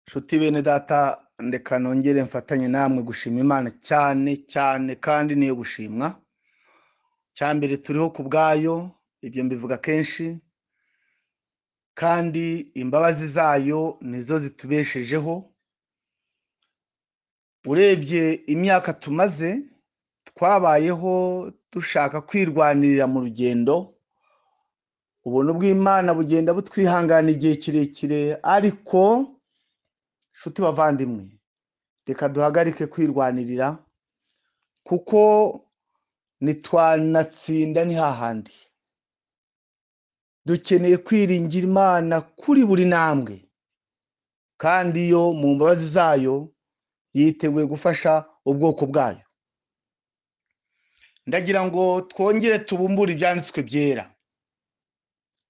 Nshuti bene data, ndeka nongere mfatanye namwe gushima Imana cyane cyane, kandi niyo gushimwa. Cyambere turiho ku bwayo, ibyo mbivuga kenshi, kandi imbabazi zayo nizo zitubeshejeho. Urebye imyaka tumaze twabayeho dushaka kwirwanirira mu rugendo, ubuntu bw'Imana bugenda butwihangana igihe kirekire, ariko nshuti bavandimwe, reka duhagarike kwirwanirira, kuko nitwanatsinda ni hahandi. Dukeneye kwiringira Imana kuri buri ntambwe, kandi yo mu mbabazi zayo yiteguye gufasha ubwoko bwayo. Ndagira ngo twongere tubumbure ibyanditswe byera,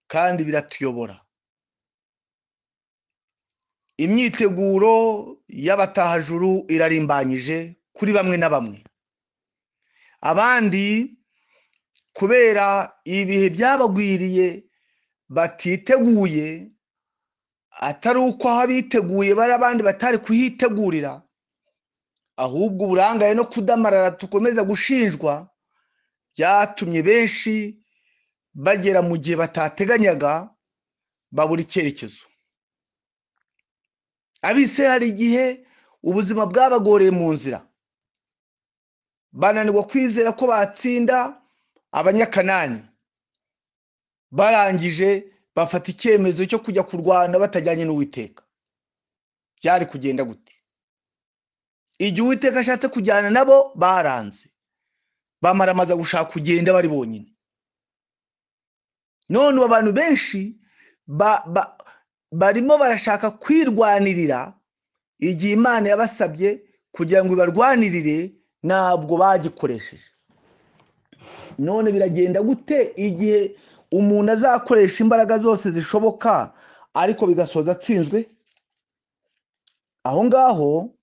kandi biratuyobora. Imyiteguro y'abatahajuru irarimbanyije kuri bamwe na bamwe. Abandi kubera ibihe byabagwiriye batiteguye, atari uko aho biteguye bari abandi batari kuhitegurira, ahubwo uburangaye no kudamarara tukomeza gushinjwa byatumye benshi bagera mu gihe batateganyaga, babura icyerekezo. Abise hari igihe ubuzima bwabagoreye mu nzira, bananirwa kwizera ko batsinda Abanyakanani, barangije bafata icyemezo cyo kujya kurwana batajyanye n'Uwiteka. Byari kugenda gute? Igihe Uwiteka ashatse kujyana nabo baranze, bamaramaza gushaka kugenda bari bonyine. None ubu abantu benshi barimo barashaka kwirwanirira igihe Imana yabasabye kugira ngo ibarwanirire, ntabwo bagikoresheje. None biragenda gute igihe umuntu azakoresha imbaraga zose zishoboka ariko bigasoza atsinzwe? Aho ngaho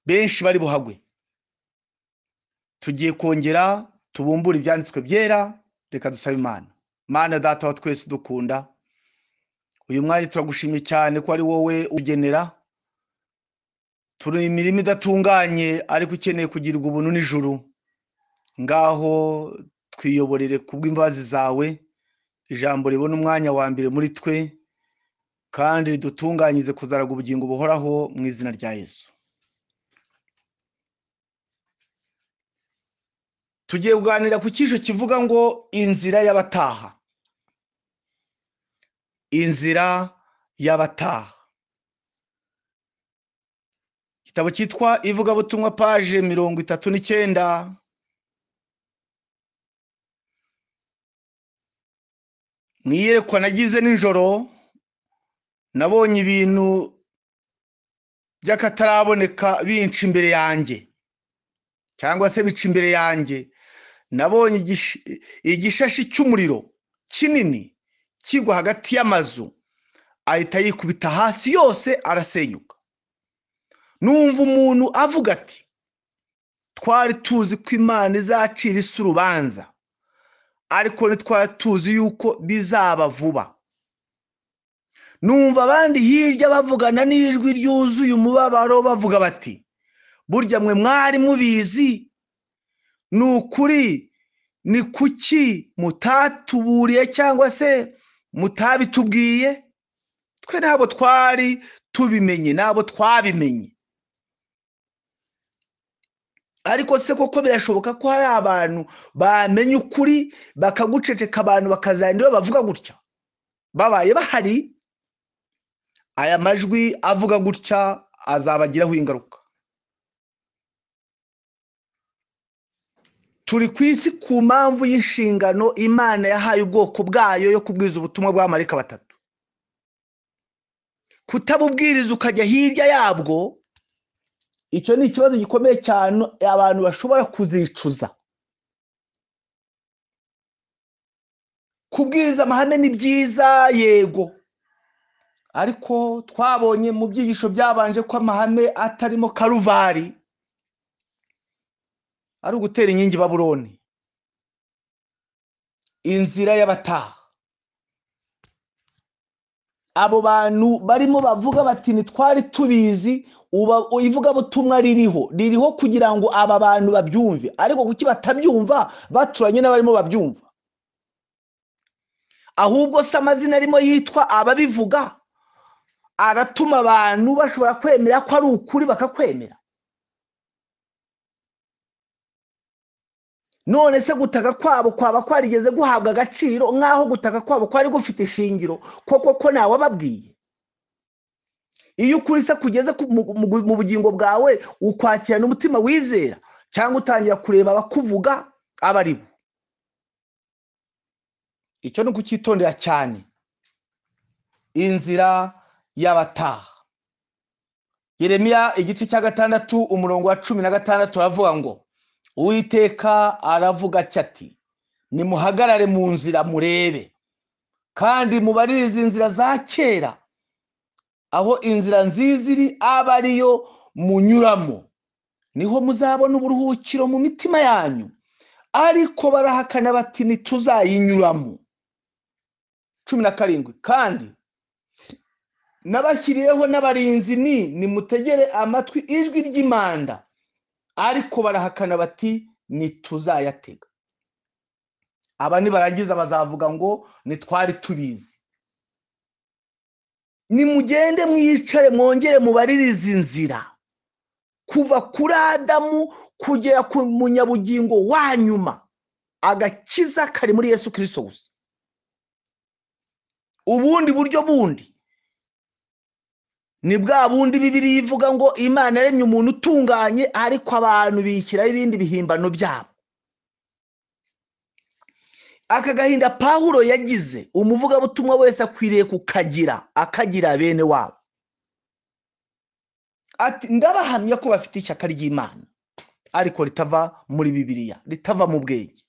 benshi bari buhagwe. Tugiye kongera tubumbure ibyanditswe byera, reka dusabe Imana. Mana data wa twese dukunda, uyu mwanya turagushimye cyane ko ari wowe ugenera. Turi imirimo idatunganye ariko ukeneye kugirirwa ubuntu n'ijuru. Ngaho twiyoborere kubw'imbabazi zawe, ijambo ribona umwanya wa mbere muri twe, kandi ridutunganyize kuzaraga ubugingo buhoraho mu izina rya Yesu. Tugiye kuganira ku cyisho kivuga ngo inzira y'abataha. Inzira y'abataha. Igitabo cyitwa Ivugabutumwa page 39. Mu iyerekwa nagize nijoro, nabonye ibintu by'akataraboneka binca imbere yanjye, cyangwa se bica imbere yanjye. Nabonye igishashi cy'umuriro kinini kigwa hagati y'amazu, ahita yikubita hasi yose arasenyuka. Numva umuntu avuga ati, twari tuzi ko Imana izacira isi urubanza, ariko ntitwari tuzi yuko bizaba vuba. Numva abandi hirya bavugana n'ijwi ryuzuye umubabaro bavuga bati, burya mwe mwari mubizi, ni ukuri, ni kuki mutatuburiye cyangwa se mutabitubwiye? Twe ntabwo twari tubimenye, ntabwo twabimenye. Ariko se koko birashoboka ko hari abantu bamenye ukuri bakaguceceka, abantu bakazanira bavuga gutya? Babaye bahari, aya majwi avuga gutya azabagiraho ingaruka. Turi ku isi ku mpamvu y'inshingano Imana yahaye ubwoko bwayo yo kubwiriza ubutumwa bw'abamarayika batatu. Kutabubwiriza ukajya hirya yabwo, icyo ni ikibazo gikomeye cyane abantu bashobora kuzicuza. Kubwiriza amahame ni byiza, yego, ariko twabonye mu byigisho byabanje ko amahame atarimo Karuvari ari ugutera inkingi Babuloni. Inzira y'abataha. Abo bantu barimo bavuga bati ntitwari tubizi, ivugabutumwa ririho kugira ngo aba bantu babyumve. Ariko kuki batabyumva baturanye n'abarimo babyumva? Ahubwo se amazina arimo yitwa ababivuga aratuma abantu bashobora kwemera ko ari ukuri bakakwemera? None se gutaka kwabo kwaba kwarigeze guhabwa agaciro nk'aho gutaka kwabo kwari gufite ishingiro koko ko nawe ababwiye? Iyo ukuri se kugeze mu bugingo bwawe ukwakirana umutima wizera, cyangwa utangira kureba abakuvuga aba ari bo? Icyo ni ukucyitondera cyane. Inzira y'abataha. Yeremiya igice cya 6 umurongo wa 16 aravuga ngo Uwiteka aravuga ati nimuhagarare mu nzira murebe, kandi mubaririze inzira za kera, aho inzira nziza iri aba ariyo munyuramo, niho muzabona uburuhukiro mu mitima yanyu. Ariko barahakana bati ntituzayinyuramo. 17 kandi nabashyiriyeho n'abarinzi ni nimutegere amatwi ijwi ry'imanda, ariko barahakana bati ntituzayatega. Aba nibarangiza bazavuga ngo ntitwari tubizi. Nimugende mwicare mwongere mubaririze inzira, kuva kuri Adamu kugera ku munyabugingo wa nyuma. Agakiza kari muri Yesu Kristo gusa. Ubundi buryo bundi ni bwa bundi Bibiliya ivuga ngo Imana yaremye umuntu utunganye, ariko abantu bishyiraho ibindi bihimbano byabo. Aka gahinda Pawulo yagize, umuvugabutumwa wese akwiriye kukagira, akagira bene wabo. Ati ndabahamya ko bafite ishyaka ry'Imana, ariko ritava muri Bibiliya, ritava mu bwenge.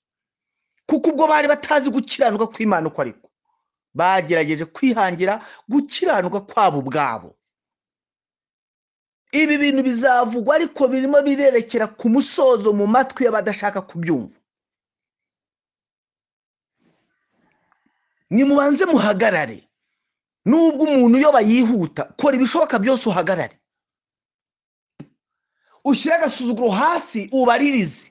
Kuko ubwo bari batazi gukiranuka kw'Imana uko ariko, bagerageje kwihangira gukiranuka kwabo ubwabo. Ibi bintu bizavugwa ariko birimo birerekera ku musozo mu matwi y'abadashaka kubyumva. Nimubanze muhagarare. Nubwo umuntu yoba yihuta, kora ibishoboka byose uhagarare, ushyire agasuzuguro hasi ubaririze.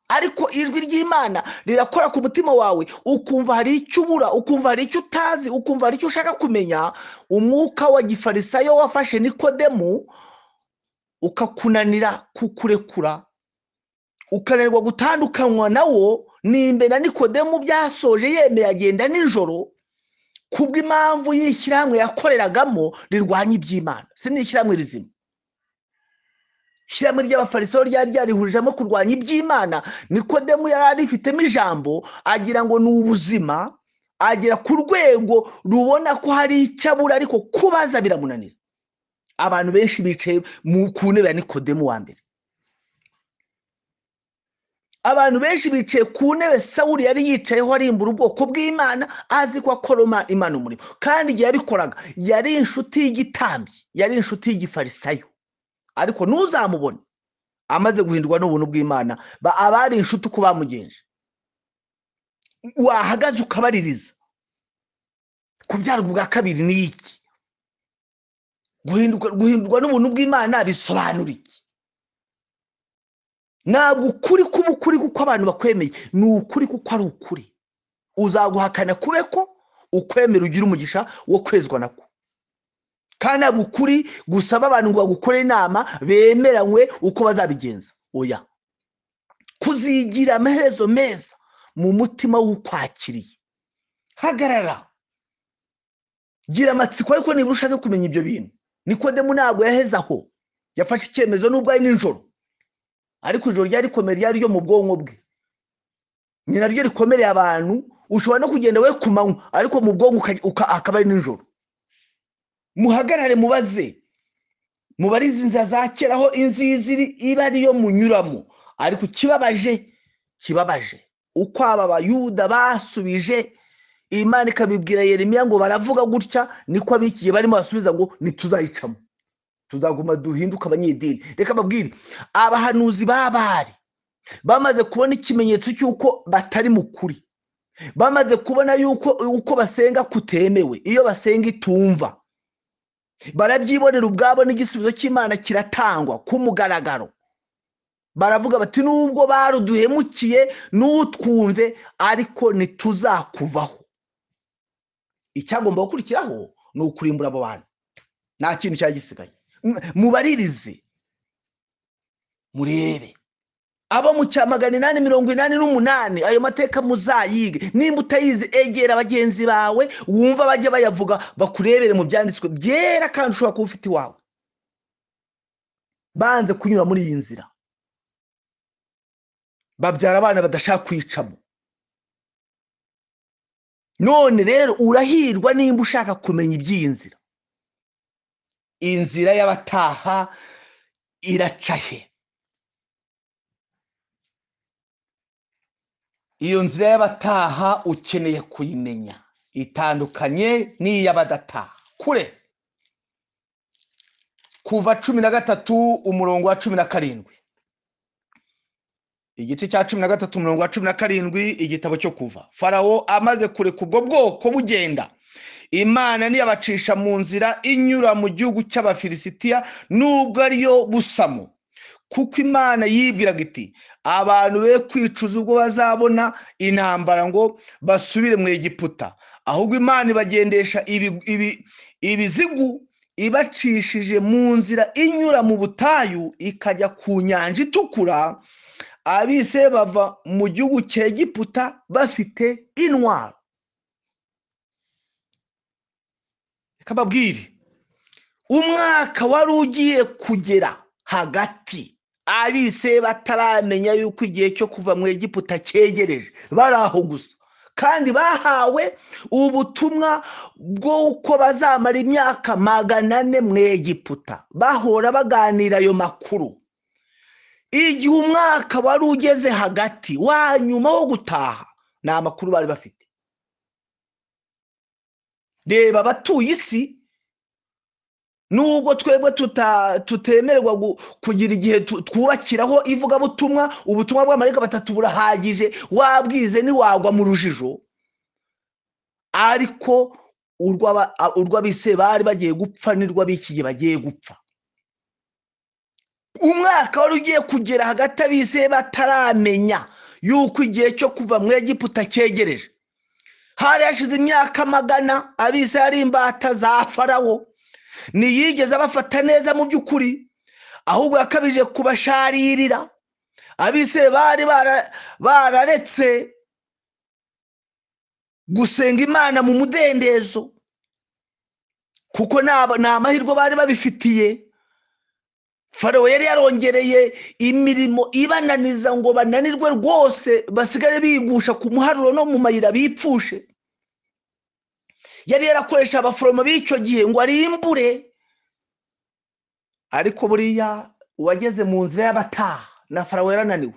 Ariko ijwi ry'Imana rirakora ku mutima wawe, ukumva hari icyo ubura, ukumva hari icyo utazi, ukumva hari icyo ushaka kumenya. Umwuka wa gifarisayo wafashe Nikodemu ukakunanira kukurekura, ukananirwa gutandukanywa nawo. Nimbe na Nikodemu byasoje yemeye agenda nijoro kubw'impamvu y'ishyirahamwe yakoreragamo rirwanya iby'Imana. Si n'ishyirahamwe rizima, ishyirahamwe ry'abafarisayo ryari ryarihurijemo kurwanya iby'Imana. Nikodemu yari arifitemo ijambo, agira ngo ni ubuzima, agera ku rwego rubona ko hari icyo abura, ariko kubaza biramunanira. Abantu benshi bicaye ku ntebe ya Nikodemu wa mbere. Abantu benshi bicaye ku ntebe Sawuli yari yicayeho arimbura ubwoko bw'Imana, azi ko akora Imana umurimo. Kandi igihe yabikoraga yari inshuti y'igitambyi, yari inshuti y'igifarisayo. Ariko ntuzamubone amaze guhindurwa n'ubuntu bw'Imana, abari inshuti uko bamugenje. Wahagaze ukabaririza. Kubyarwa ubwa kabiri ni iki? Guhindurwa n'ubuntu bw'Imana bisobanura iki? Ntabwo ukuri kuba ukuri kuko abantu bakwemeye, ni ukuri kuko ari ukuri. Uzaguhakana kube ko ukwemera ugira umugisha wo kwezwa nako. Kandi ntabwo ukuri gusaba abantu ngo bagukore inama bemeranywe uko bazabigenza. Oya, kuzigira amaherezo meza mu mutima w'ukwakiriye. Hagarara, gira amatsiko, ariko niba ushaka kumenya ibyo bintu. Nikodemu ntabwo yaheze aho, yafashe icyemezo nubwo ari nijoro, ariko ijoro ryari rikomeye, ryari ryo mu bwonko bwe. Ni naryo rikomereye abantu. Ushobora no kugenda we ku manywa, ariko mu bwonko akaba ari nijoro. Muhagarare mubaze, mubarize inzira za kera, aho inziza iri iba ariyo munyuramo. Ariko kibabaje uko aba Bayuda basubije Imana ikabibwira Yeremiya ngo baravuga gutya, niko abikiye barimo basubiza ngo ntituzayicamo, tuzaguma duhinduka abanyedini. Reka babwire, abahanuzi babari bamaze kubona ikimenyetso cy'uko batari mu kuri, Bamaze kubona yuko uko basenga kutemewe, iyo basenga itumva, barabyibonera ubwabo, n'igisubizo cy'Imana kiratangwa ku mugaragaro. Baravuga bati nubwo baruduhemukiye n'utwumve, ariko ntituzakuvaho. Icyagomba gukurikiraho ni ukurimbura abo bantu, nta kintu cyagisigaye. Mubaririze murebe abo mu cya 888, ayo mateka muzayige. Nimba utayizi egera bagenzi bawe wumva bajya bayavuga, bakurebere mu byanditswe byera, kandi ushobora kuba ufite iwawe. Banze kunyura muri iyi nzira, babyara abana badashaka kwicamo. None rero urahirwa nimba ushaka kumenya iby'iyi nzira. Inzira y'abataha iraca he? Iyo nzira y'abataha ukeneye kuyimenya, itandukanye n'iy'abadataha kure. Kuva 13 umurongo wa 17, igice cya 13 umurongo wa 17, igitabo cyo Kuva. Farawo amaze kureka ubwo bwoko bugenda, Imana ntiyabacisha mu nzira inyura mu gihugu cy'Abafilisitiya, nubwo ariyo busamo, kuko Imana yibwiraga iti abantu be kwicuza ubwo bazabona intambara ngo basubire mu Egiputa. Ahubwo Imana ibagendesha ibizigu, ibacishije mu nzira inyura mu butayu ikajya ku nyanja itukura. Abise bava mu gihugu cya Egiputa bafite intwaro. Reka mbabwire, umwaka wari ugiye kugera hagati, abise bataramenya yuko igihe cyo kuva mu Egiputa cyegereje, bari aho gusa, kandi bahawe ubutumwa bw'uko bazamara imyaka 400 mu Egiputa, bahora baganira ayo makuru. Igihe umwaka wari ugeze hagati wa nyuma wo gutaha, ni amakuru bari bafite. Reba abatuye isi, nubwo twebwe tutemererwa kugira igihe twubakiraho ivugabutumwa, ubutumwa bw'amarayika batatu burahagije, wabwize ntiwagwa mu rujijo. Ariko urw'abise bari bagiye gupfa n'urw'abikiye bagiye gupfa. Umwaka wari ugiye kugera hagati, abise bataramenya yuko igihe cyo kuva mu Egiputa cyegereje. Hari hashize imyaka 100 abise ari imbata za Farawo, ntiyigeze abafata neza mu by'ukuri, ahubwo yakabije kubasharirira. Abise bari bararetse gusenga Imana mu mudendezo, kuko nta mahirwe bari babifitiye. Farawo yari yarongereye imirimo ibananiza ngo bananirwe rwose, basigare bigusha ku muharuro no mu mayira bipfushe. Yari yarakoresha abaforomo b'icyo gihe ngo arimbure. Ariko buriya uwageze mu nzira y'abataha na Farawo yarananiwe.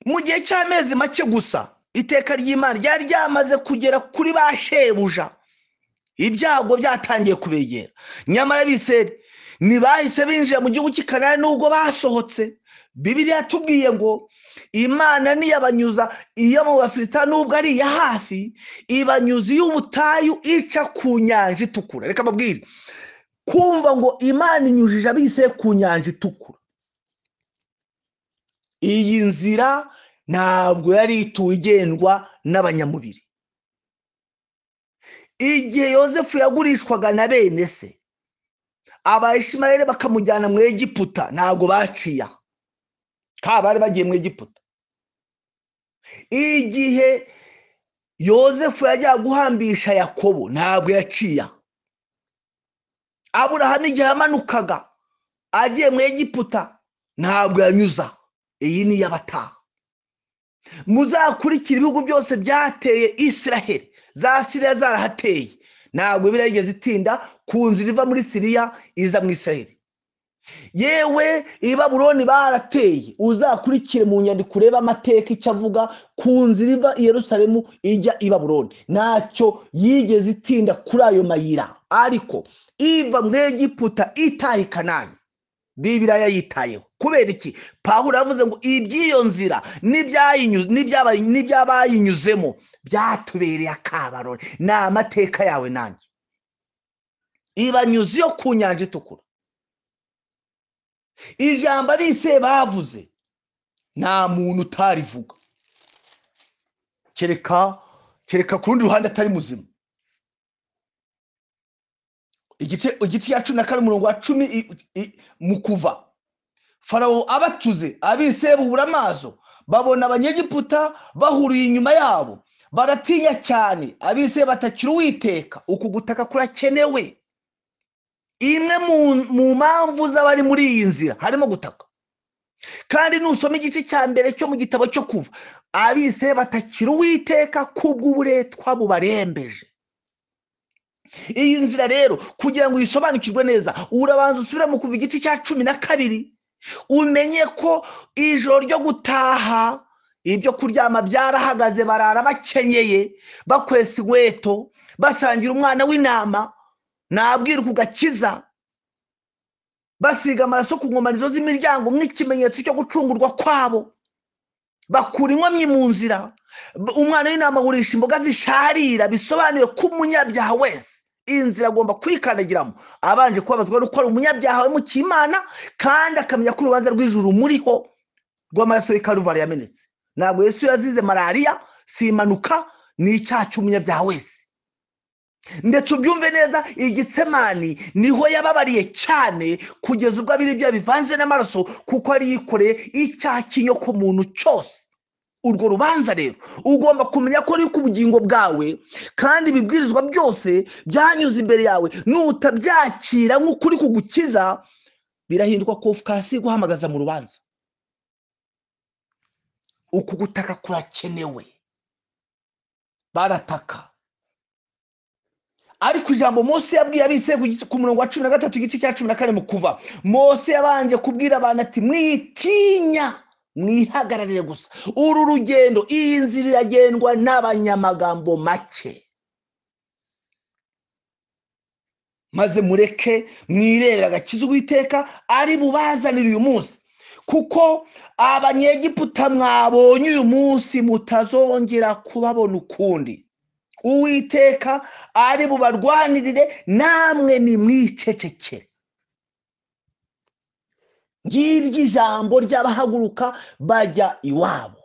Mu gihe cy'amezi make gusa, iteka ry'Imana ryari ryamaze kugera kuri ba shebuja, ibyago byatangiye kubegera. Nyamara Abisirayeli ntibahise binjira mu gihugu cy'i Kanani nubwo basohotse. Bibiliya yatubwiye ngo Imana ntiyabanyuza iyo mu Bafilisitiya, nubwo ari iya hafi, ibanyuza iy'ubutayu ica ku nyanja itukura. Reka mbabwire, kumva ngo Imana inyujije Abisirayeli ku nyanja itukura, iyi nzira ntabwo yari ituwe igendwa n'abanyamubiri. Igihe Yozefu yagurishwaga na bene se, Abayishimayeli bakamujyana mu Egiputa, ntabwo baciye aho, bari bagiye mu Egiputa. Igihe Yozefu yajyaga guhambisha Yakobo, ntabwo yaciye aho. Aburahamu igihe yamanukaga agiye mu Egiputa, ntabwo yanyuze aho. Iyi ni iy'abataha. Muzakurikira ibihugu byose byateye Isiraheli, za Siriya zarahateye, ntabwo Bibiliya yigeze itinda ku nzira iva muri Siriya iza mu Isiraheli. Yewe i Babuloni barateye, uzakurikire mu nyandiko urebe amateka icyo avuga ku nzira iva i Yerusalemu ijya i Babuloni, ntacyo yigeze itinda kuri ayo mayira. Ariko iva mu Egiputa itaha i Kanani Bibiliya yayitayeho. Kubera iki? Pawulo yavuze ngo iby'iyo nzira n'ibyabayinyuzemo byatubereye akabarore, ni amateka yawe nanjye. Ibanyuze yo ku nyanja itukura. Ijambo abise bavuze nta muntu utarivuga, kereka ku rundi ruhande atari muzima. Igice cya 14 umurongo wa 10 mu Kuva, Farawo abatuze abise bubura amaso, babona Abanyegiputa bahuriye inyuma yabo, baratinya cyane. Abise batakira Uwiteka. Uku gutaka kurakenewe. Imwe mu mpamvu z'abari muri iyi nzira harimo gutaka. Kandi nusoma igice cya mbere cyo mu gitabo cyo Kuva, abise batakira Uwiteka kubw'uburetwa bubarembeje. Iyi nzira rero kugira ngo uyisobanukirwe neza, urabanza usubira mu Kuva igice cya 12, umenye ko ijoro ryo gutaha ibyo kuryama byarahagaze, barara bakenyeye, bakwesa inkweto, basangira umwana w'intama, nabwirwa ugakiza, basiga amaraso ku nkomanizo z'imiryango nk'ikimenyetso cyo gucungurwa kwabo, bakura inkomyi mu nzira, umwana w'intama agurisha imboga zisharira, bisobanuye ko umunyabyaha wese inzira agomba kwikandagiramo abanje kubabazwa nuko ari umunyabyaha we mu Imana, kandi akamenya ko urubanza rw'ijuru muriho rw'amaraso y'i Karuvari yamenetse. Ntabwo Yesu yazize malariya, si impanuka, ni icyaha cy'umunyabyaha wese. Ndetse ubyumve neza, Igitsemani niho yababariye cyane kugeza ubwo abiri ibyo bivanze n'amaraso, kuko ari yikoreye icyaha cy'inyoko muntu cyose. Urwo rubanza rero ugomba kumenya ko ruri ku bugingo bwawe, kandi ibibwirizwa byose byanyuze imbere yawe, nutabyakira nk'ukuri kugukiza, birahinduka kofukasi guhamagaza mu rubanza. Uku gutaka kurakenewe. Barataka. Ariko ijambo Mose yabwiye abise ku murongo wa 13 igice cya 14 mu Kuva, Mose yabanje kubwira abantu ati mwitinya, mwihagararire gusa. Uru rugendo, iyi nzira iragendwa n'abanyamagambo make, maze mureke mwirere agakiza Uwiteka ari bubazanire uyu munsi, kuko Abanyegiputa mwabonye uyu munsi mutazongera kubabona ukundi. Uwiteka ari bubarwanirire, namwe nimwicecekere. Ngiryo ijambo ry'abahaguruka bajya iwabo.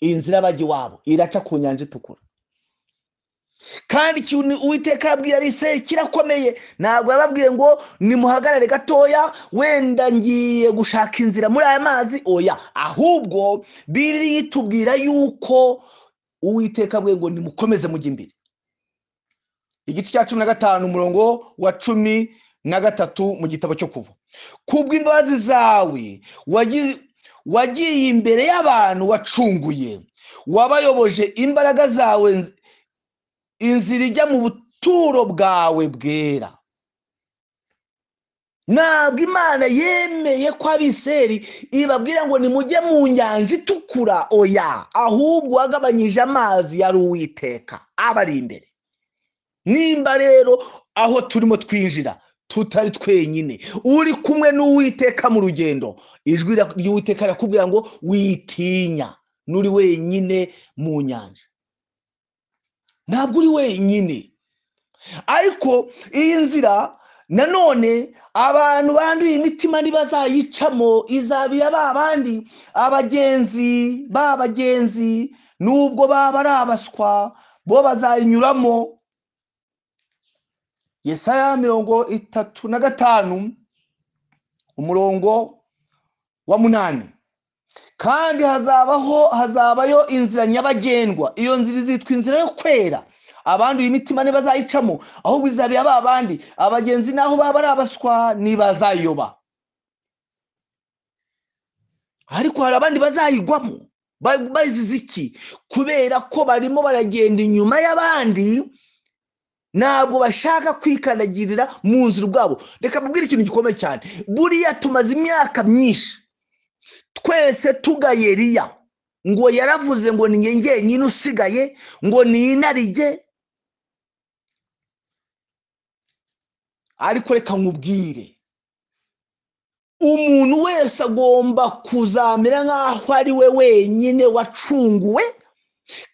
Inzira bajya iwabo iraca ku nyanja itukura. Kandi ikintu Uwiteka yabwiye Abisirayeli kirakomeye. Ntabwo yababwiye ngo nimuhagarare gatoya, wenda ngiye gushaka inzira muri aya mazi, oya. Ahubwo Bibiliya itubwira yuko Uwiteka abwiye ngo nimukomeze mujye imbere. Igice cya 15 umurongo wa 13 mu gitabo cyo Kuva. Kubw'imbabazi zawe wagiye imbere y'abantu wacunguye, wabayoboje imbaraga zawe inzira ijya mu buturo bwawe bwera. Ntabwo Imana yemeye ko Abisirayeli ibabwira ngo nimujye mu nyanja itukura, oya, ahubwo wagabanyije amazi yari Uwiteka abari imbere. Nimba rero aho turimo twinjira tutari twenyine, uri kumwe n'Uwiteka mu rugendo, ijwi ry'Uwiteka rirakubwira ngo witinya, nuri wenyine mu nyanja. Ntabwo uri wenyine. Ariko iyi nzira nanone abantu banduye imitima ntibazayicamo, izabira ba bandi abagenzi babagenzi, nubwo baba ari abaswa bo bazayinyuramo. Yesaya 35 umurongo wa 8. Kandi hazabayo inzira nyabagendwa, iyo nzira izitwa inzira yo kwera, abanduye imitima ntibazayicamo, ahubwo izabira ba bandi abagenzi, naho baba ari abaswa ntibazayoba. Ariko hari abandi bazayigwamo bazize iki? Kubera ko barimo baragenda inyuma y'abandi, ntabwo bashaka kwikandagirira mu nzira ubwabo. Reka mbabwire ikintu gikomeye cyane. Buriya tumaze imyaka myinshi twese tugaye Eliya ngo yaravuze ngo ni njye nyine usigaye, ngo ni inarijye. Ariko reka nkubwire, Umuntu wese agomba kuzamera nk'aho ari we wenyine wacunguwe,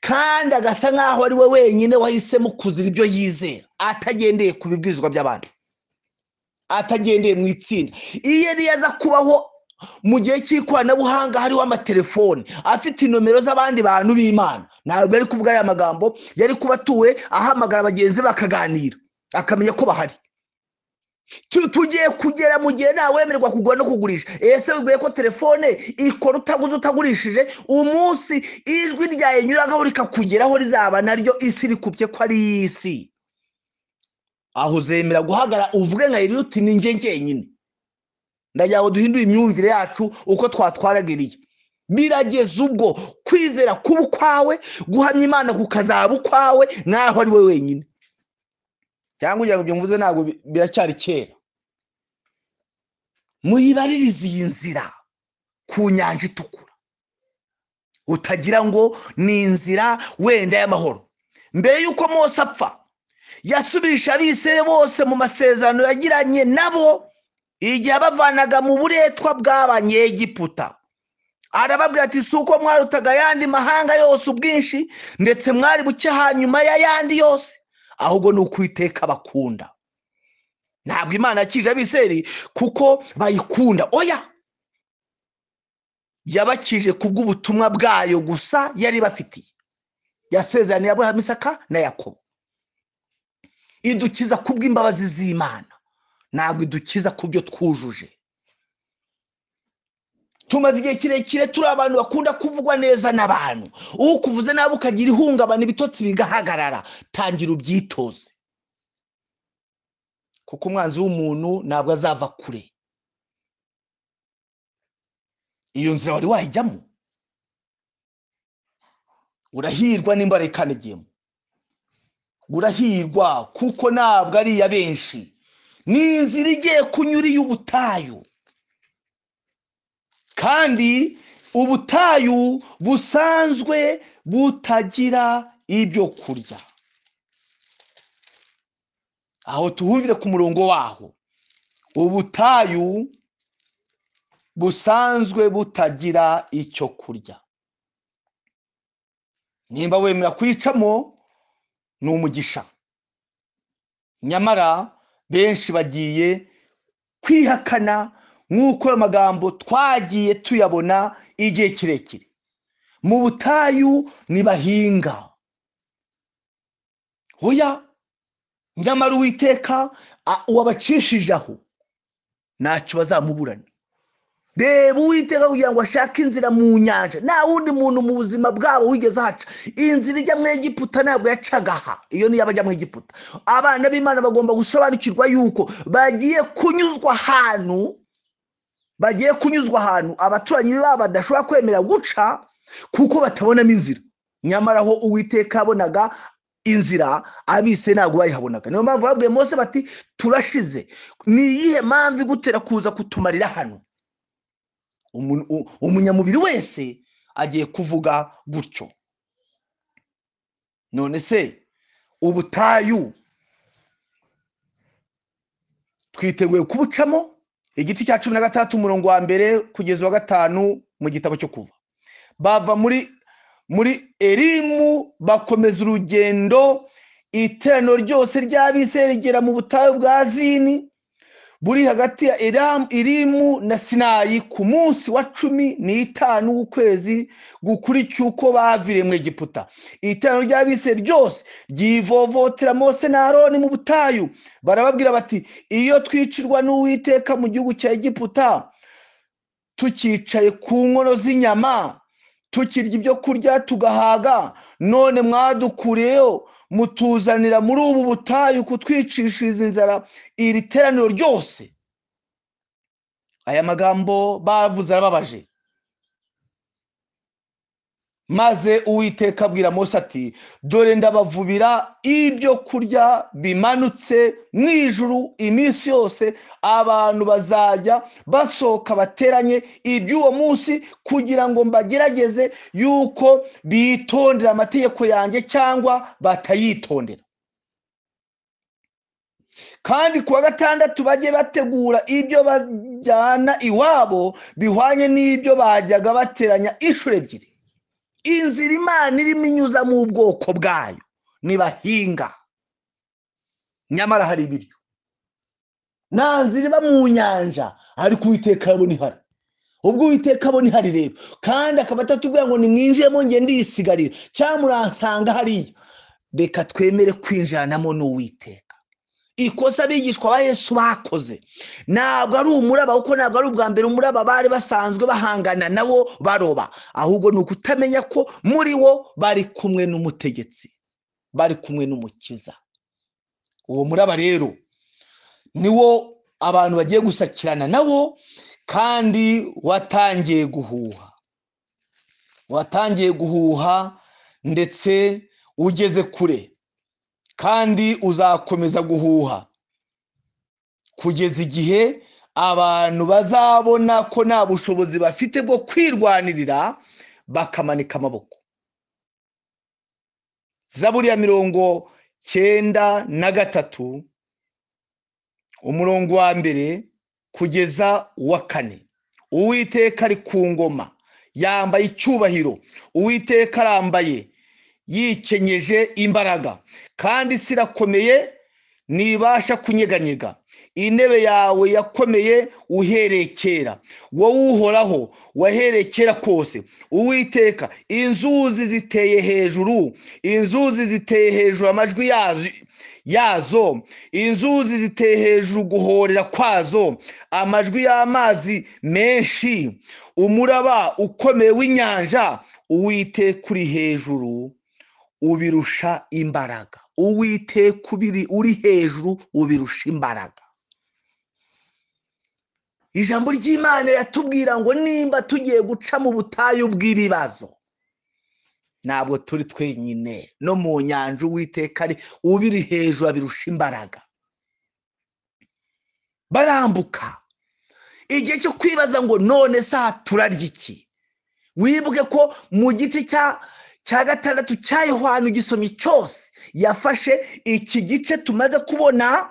kandi agasa nk'aho ari we wenyine wahisemo kuzira ibyo yizera, atagendeye ku bibwirizwa by'abandi, atagendeye mu itsinda. Iyo yari aza kubaho mu gihe cy'ikoranabuhanga hariho amatelefoni afite inomero z'abandi bantu b'Imana, ntabwo yari kuvuga aya magambo, yari kuba atuwe ahamagara bagenzi bakaganira, akamenya ko bahari. Tugiye kugera mu gihe ntawemererwa kugura no kugurisha. Ese wibwiye ko telefone ikora utaguze utagurishije? Umunsi ijwi ryawe nyuragaho rikakugeraho rizaba naryo isi rikubye ko ari isi. Aho uzemera guhagara uvuge nka Eliya uti ni njye njyenyine. Ndagira ngo duhindure imyumvire yacu uko twatwaragiriye. Birageze ubwo kwizera kuba ukwawe, guhamya Imana kukazaba ukwawe nk'aho ari we wenyine. Cyangwa kugira ngo ibyo mvuze ntabwo biracyari kera. Muyibaririze iyi nzira ku nyanja itukura, utagira ngo ni inzira wenda y'amahoro. Mbere y'uko Mose apfa, yasubirisha abisirayeli bose mu masezerano yagiranye nabo igihe abavanaga mu buretwa bw'Abanyegiputa. Arababwira ati si uko mwarutaga ayandi mahanga yose ubwinshi, ndetse mwari buke hanyuma y'ayandi yose, ahubwo ni uko Uwiteka bakunda. Ntabwo Imana yakije abisirayeli kuko bayikunda, oya, yabakije kubw'ubutumwa bwayo gusa yari bafitiye. Yasezeraniye Aburahamu, Isaka na Yakobo. Idukiza kubw'imbabazi z'Imana, ntabwo idukiza kubyo twujuje. Tumaze igihe kirekire turi abantu bakunda kuvugwa neza n'abantu. Ukuvuze nabi ukagira ihungabana, ibitotsi bigahagarara. Tangira ubyitoze, kuko umwanzi w'umuntu ntabwo azava kure. Iyo nzira wari wayijyamo, urahirwa nimba warayikanagiyemo, urahirwa kuko ntabwo ari iya benshi. Ni inzira igiye kunyura iy'ubutayu, kandi ubutayu busanzwe butagira ibyo kurya. Aho tuhumvire ku murongo waho, ubutayu busanzwe butagira icyo kurya. Nimba wemera kwicamo ni umugisha, nyamara benshi bagiye kwihakana nk'uko ayo magambo twagiye tuyabona igihe kirekire. Mu butayu ntibahinga, oya, nyamara Uwiteka wabacishije aho ntacyo bazamuburana. Reba Uwiteka kugira ngo ashake inzira mu nyanja, nta wundi muntu mu buzima bwabo wigeze ahaca. Inzira ijya mu Egiputa ntabwo yacaga aha, iyo niyo abajya mu Egiputa. Abana b'Imana bagomba gusobanukirwa yuko bagiye kunyuzwa ahantu, bagiye kunyuzwa ahantu abaturanyi babo badashobora kwemera guca kuko batabonamo inzira. Nyamara aho Uwiteka yabonaga inzira, abise ntabwo bayihabonaga. Niyo mpamvu babwiye Mose bati turashize, ni iyihe mpamvu igutera kuza kutumarira hano? Umunyamubiri wese agiye kuvuga gutyo. None se ubutayu twiteguye kubucamo? Igice cya 16 umurongo wa 1 kugeza wa 5 mu gitabo cyo Kuva. Bava muri Elimu bakomeza urugendo, iteraniro ryose ry'abisirayeli rigera mu butayu bwa Zini buri hagati ya Elimu na Sinayi ku munsi wa 15 w'ukwezi gukurikiye uko baviriye mu Egiputa. Iteraniro ry'abisirayeli ryose ryivovotera Mose na Aroni mu butayu, barababwira bati iyo twicirwa n'Uwiteka mu gihugu cya Egiputa, tukicaye ku nkono z'inyama, tukirya ibyo kurya tugahaga, none mwadukuriyeyo mutuzanira muri ubu butayu kutwicishiriza inzara iri teraniro ryose. Aya magambo bavuze arababaje. Maze Uwiteka abwira Mose ati dore ndabavubira ibyo kurya bimanutse mu ijuru iminsi yose, abantu bazajya basohoka bateranye iby'uwo munsi kugira ngo mbagerageze yuko bitondera amategeko yanjye cyangwa batayitondera. Kandi ku wa gatandatu bajye bategura ibyo bajyana iwabo bihwanye n'ibyo bajyaga bateranya inshuro ebyiri. Inzira Imana irimo inyuza mu bwoko bwayo nibahinga, nyamara hari ibiryo. Nta nzira iba mu nyanja, ariko Uwiteka abona ihari. Ubwo Uwiteka abona ihari rero, kandi akaba atatubwira ngo nimwinjiyemo nge ndisigarira cyangwa muransanga hariya. Reka twemere kwinjiranamo n'Uwiteka. Ikosa abigishwa ba Yesu bakoze ntabwo ari umuraba, kuko ntabwo ari ubwa mbere umuraba bari basanzwe bahangana nawo baroba, ahubwo ni ukutamenya ko muri wo bari kumwe n'umutegetsi, bari kumwe n'umukiza. Uwo muraba rero niwo abantu bagiye gusakirana nawo, kandi watangiye guhuha, watangiye guhuha ndetse ugeze kure, kandi uzakomeza guhuha kugeza igihe abantu bazabona ko nta bushobozi bafite bwo kwirwanirira, bakamanika amaboko. Zaburi ya 93 umurongo wa 1 kugeza wa 4. Uwiteka ari ku ngoma, yambaye icyubahiro. Uwiteka arambaye, yikenyeje imbaraga, kandi isi irakomeye, ntibasha kunyeganyega. Intebe yawe yakomeye uhereye kera, wowe Uhoraho wahereye kera kose. Uwiteka, inzuzi ziteye hejuru, inzuzi ziteye hejuru amajwi yazo, inzuzi ziteye hejuru guhorera kwazo, amajwi y'amazi menshi, umuraba ukomeye w'inyanja. Uwiteka uri hejuru ubirusha imbaraga. Uwiteka uri hejuru ubirusha imbaraga. Ijambo ry'Imana yatubwira ngo nimba tugiye guca mu butayu bw'ibibazo, ntabwo turi twenyine, no mu nyanja Uwiteka ari ubiri hejuru abirusha imbaraga. Barambuka. Igihe cyo kwibaza ngo none saha turarya iki? Wibuke ko mu gice cya 6 cya Yohana ugisomye cyose, yafashe iki gice tumaze kubona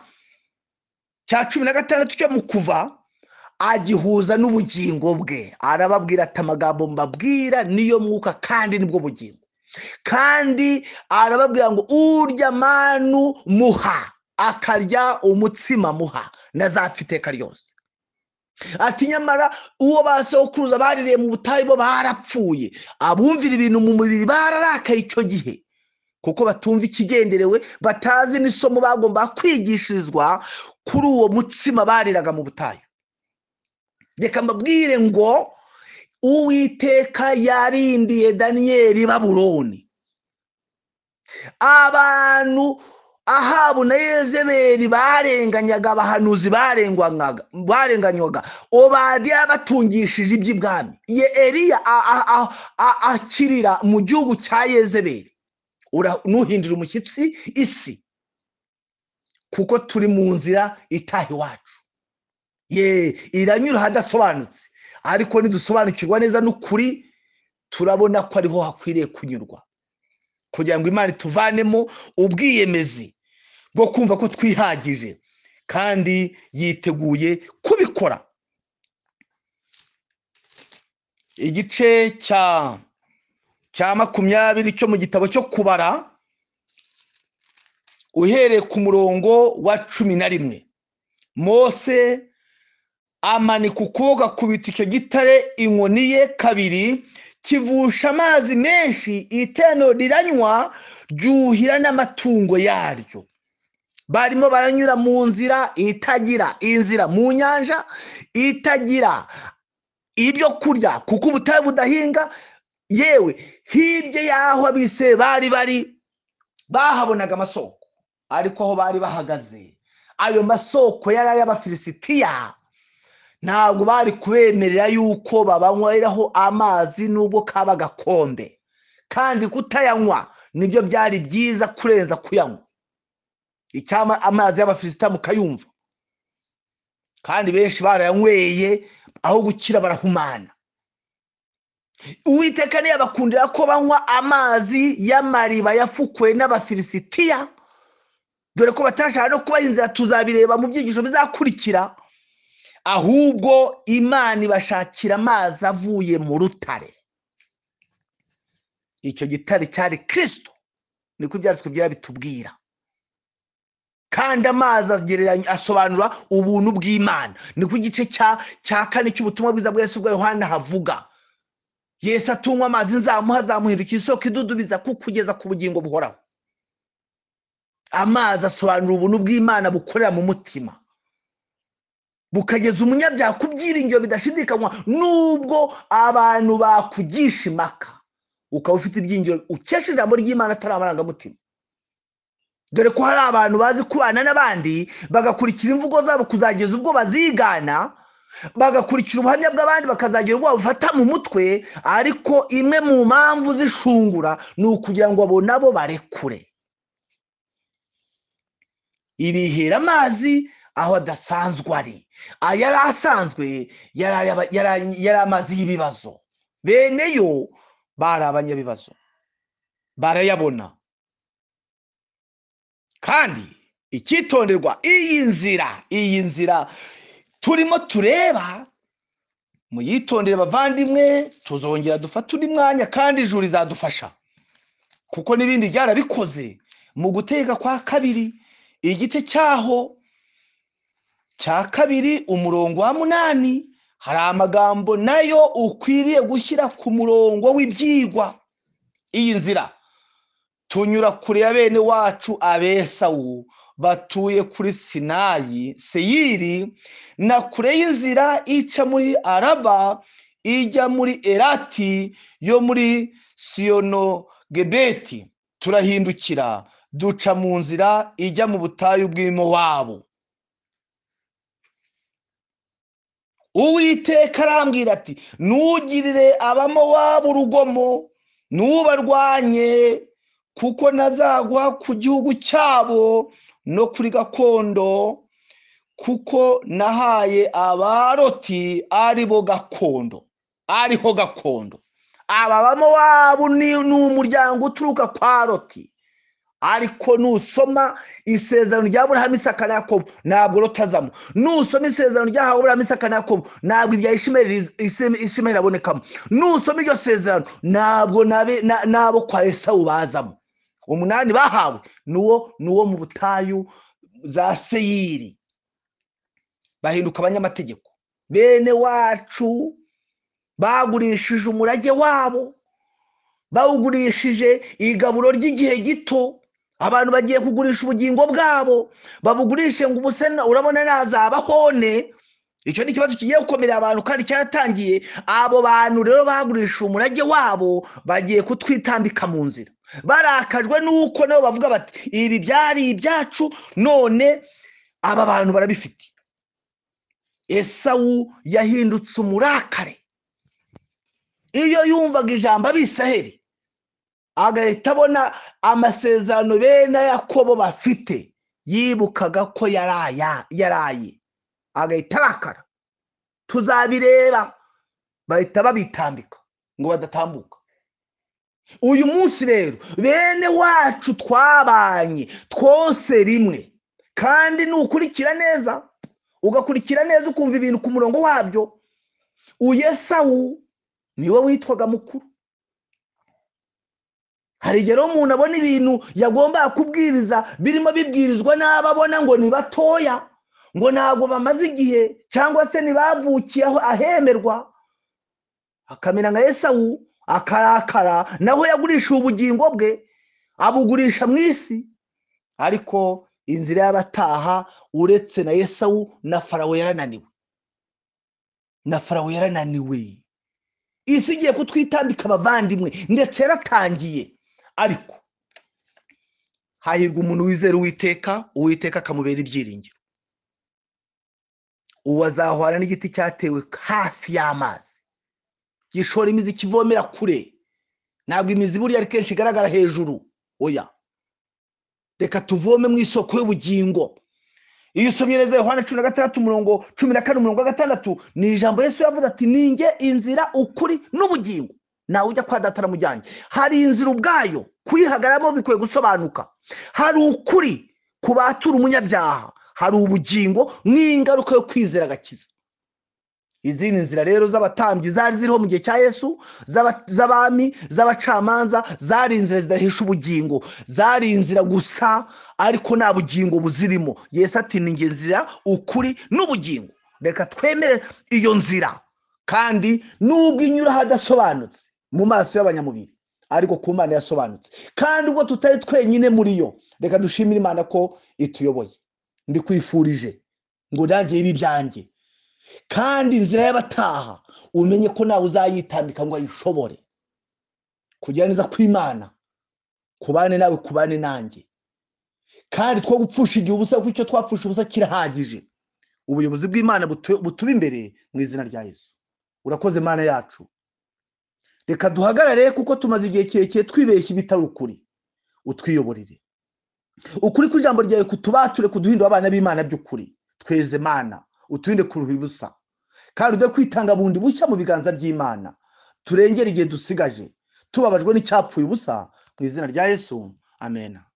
cya 16 cyo mu Kuva, agihuza n'ubugingo bwe. Arababwira ati amagambo mbabwira niyo mwuka kandi nibwo bugingo. Kandi arababwira ngo urya manu muha, akarya umutsima muha, nazapfa iteka ryose. Ati nyamara uwo basokuruza baririye mu butayu bo barapfuye, abumvira ibintu mu mubiri bararakaye icyo gihe, kuko batumva ikigenderewe, batazi n'isomo bagomba kwigishirizwa kuri uwo mutsima bariraga mu butayu. Reka mbabwire ngo Uwiteka yarindiye Daniyeli Babuloni. Abantu Ahabu na Yezebeli barenganyaga abahanuzi, barenganywaga. Obadiya yabatungishije iby'ibwami. Ye Eliya akirira mu gihugu cya Yezebeli. Nuhindura umushyitsi isi, kuko turi mu nzira itaha iwacu. Ye iranyura hadasobanutse, ariko nidusobanukirwa neza n'ukuri turabona ko ariho hakwiriye kunyurwa, kugira ngo Imana ituvanemo ubwiyemezi bwo kumva ko twihagije, kandi yiteguye kubikora. Igice cya 20 cyo mu gitabo cyo Kubara, uhereye ku murongo wa 11. Mose amanika ukuboko akubita icyo gitare inkoni ye kabiri, kivusha amazi menshi, iteraniro riranywa, ryuhira n'amatungo yaryo. Barimo baranyura mu nzira itagira inzira, mu nyanja itagira ibyo kurya, kuko ubutayu budahinga. Yewe hirya y'aho abise bari bari bahabonaga amasoko, ariko aho bari bahagaze ayo masoko yari ay'Abafilisitiya, ntabwo bari kubemerera yuko babanyweraho amazi nubwo kaba gakombe, kandi kutayanywa nibyo byari byiza kurenza kuyanywa. Icyama amazi y'Abafilisitiya mukayumva, kandi benshi barayanyweye aho gukira barahumana. Uwiteka ntiyabakundira ko banywa amazi y'amariba yafukuwe n'Abafilisitiya, Dore ko batashaka no kubaha inzira, tuzabireba mu byigisho bizakurikira. Ahubwo Imana ibashakira amazi avuye mu rutare. Icyo gitare cyari Kristo, niko ibyanditswe byera bitubwira. Kandi amazi agereranya, asobanura ubuntu bw'Imana. Niko igice cya 4 cy'ubutumwa bwiza bwa Yesu bwa Yohana havuga. Yesu atunywa amazi nzamuha azamuhindukira isoko idudubiza kugeza ku bugingo buhoraho. Amazi asobanura ubuntu bw'Imana bukorera mu mutima, bukageza umunyabyaha ku byiringiro bidashidikanywa, nubwo abantu bakugisha impaka, ukaba ufite ibyiringiro ukesha ijambo ry'Imana atari amarangamutima. Dore ko hari abantu bazi kubana n'abandi bagakurikira imvugo zabo kuzageza ubwo bazigana, bagakurikira ubuhamya bw'abandi bakazagera ubwo babufata mu mutwe. Ariko imwe mu mpamvu zishungura ni ukugira ngo abo nabo barekure. Ibihera amazi aho adasanzwe ari, ayari asanzwe yari amazi y'ibibazo. Bene yo bari abanyabibazo, barayabona. Kandi icyitonderwa, iyi nzira turimo tureba, muyitondere bavandimwe, tuzongera dufate undi mwanya kandi ijuru rizadufasha, kuko n'ibindi byarabikoze. Mu guteka kwa kabiri, igice cyaho cya 2 umurongo wa 8, hari amagambo nayo ukwiriye gushyira ku murongo w'ibyigwa. Iyi nzira tunyura kure ya bene wacu Abesawu batuye kuri Sinayi Seyiri, na kure y'inzira ica muri Araba ijya muri Erati yo muri Siyonogebeti, turahindukira duca mu nzira ijya mu butayu bw'Imowabu. Uwiteka arambwira ati, ntugirire Abamowabu urugomo, ntubarwanye, kuko ntazagwa ku gihugu cyabo no kuri gakondo, kuko nahaye Abaroti aribo gakondo, ariho gakondo. Aba Bamowabu ni umuryango uturuka kwa Loti. Ariko nusoma isezerano rya Aburahamu, Isaka na Yakobo, ntabwo Loti azamo. Nusoma isezerano rya Aburahamu, Isaka na Yakobo, ntabwo irya Ishimeli abonekamo. Nusoma iryo sezerano, ntabwo nabo kwa Esawu bazamo. 8 bahawe nuwo mu butayu za Seyiri, bahinduka abanyamategeko. Bene wacu bagurishije umurage wabo, bawugurishije igaburo ry'igihe gito. Abantu bagiye kugurisha ubugingo bwabo, babugurishe ngo ubuse urabona nazabahone. Icyo ni ikibazo kigiye gukomerera abantu kandi cyaratangiye. Abo bantu rero bagurisha umurage wabo bagiye kutwitambika mu nzira, barakajwe nuko nabo bavuga bati ibi byari ibyacu, none aba bantu barabifite. Esawu yahindutse umurakare. Iyo yumvaga ijambo Abisiraheli agahita abona amasezerano bene Yakobo bafite, yibukaga ko yaraye, agahita arakara. Tuzabireba, bahita babitambika ngo badatambuka. Uyu munsi rero bene wacu twabanye twose rimwe, kandi nukurikira neza, ugakurikira neza ukumva ibintu ku murongo wabyo, Esawu niwe witwaga mukuru. Hari igihe umuntu abona ibintu yagomba kubwiriza birimo bibwirizwa n'ababona ngo ni batoya, ngo ntabwo bamaze igihe cyangwa se ntibavukiye aho ahemerwa, akamera nka Esawu akarakara, naho yagurisha ubugingo bwe abugurisha mu isi. Ariko inzira y'abataha uretse na Esawu na Farawo yarananiwe, na Farawo yarananiwe. Isi igiye kutwitambika abavandimwe, ndetse yaratangiye. Ariko hahirwa umuntu wizera Uwiteka, Uwiteka akamubera ibyiringiro. Uwo azahwana n'igiti cyatewe hafi y'amazi, gishora imizi kivomera kure. Ntabwo imizi buriya ari kenshi igaragara hejuru, oya. Reka tuvome mu isoko y'ubugingo. Iyo usomye neza Yohana 16 umurongo 14 umurongo wa 6, ni ijambo Yesu yavuze ati ninjye inzira, ukuri n'ubugingo, nawe ujya kwa Data aramujyanye. Hari inzira ubwayo, kuyihagaramo bikwiye gusobanuka. Hari ukuri Ku batura umunyabyaha hari ubugingo nk'ingaruka yo kwizera agakiza. Izindi nzira rero z'abatambyi zari ziriho mu gihe cya Yesu, z'abami, z'abacamanza, zari inzira zidahesha ubugingo, zari inzira gusa ariko nta bugingo buzirimo. Yesu ati ni njye nzira, ukuri n'ubugingo. Reka twemere iyo nzira, kandi nubwo inyura ahadasobanutse mu maso y'abanyamubiri, ariko ku Mana yasobanutse, kandi ubwo tutari twenyine muri yo, reka dushimire Imana ko ituyoboye. Ndikwifurije ngo nanjye ibi byanjye, kandi inzira y'abataha umenye ko nawe uzayitambika ngo ayishobore. Kugira neza kw'Imana kubane nawe, kubane nanjye, kandi two gupfusha igihe ubusa, kuko icyo twapfusha ubusa kirahagije. Ubuyobozi bw'Imana butuba imbere mu izina rya Yesu. Urakoze Mana yacu. Reka duhagarare kuko tumaze igihe kirekire twibeshya ibitari ukuri. Utwiyoborere ukuri kw'ijambo ryawe, kutubature, kuduhindura abana b'Imana by'ukuri. Tweze Mana, uturinde kuruhira ubusa, kandi ude kwitanga bundi bushya mu biganza by'Imana. Turengere igihe dusigaje tubabajwe n'icyapfuye ubusa, mu izina rya Yesu, amen.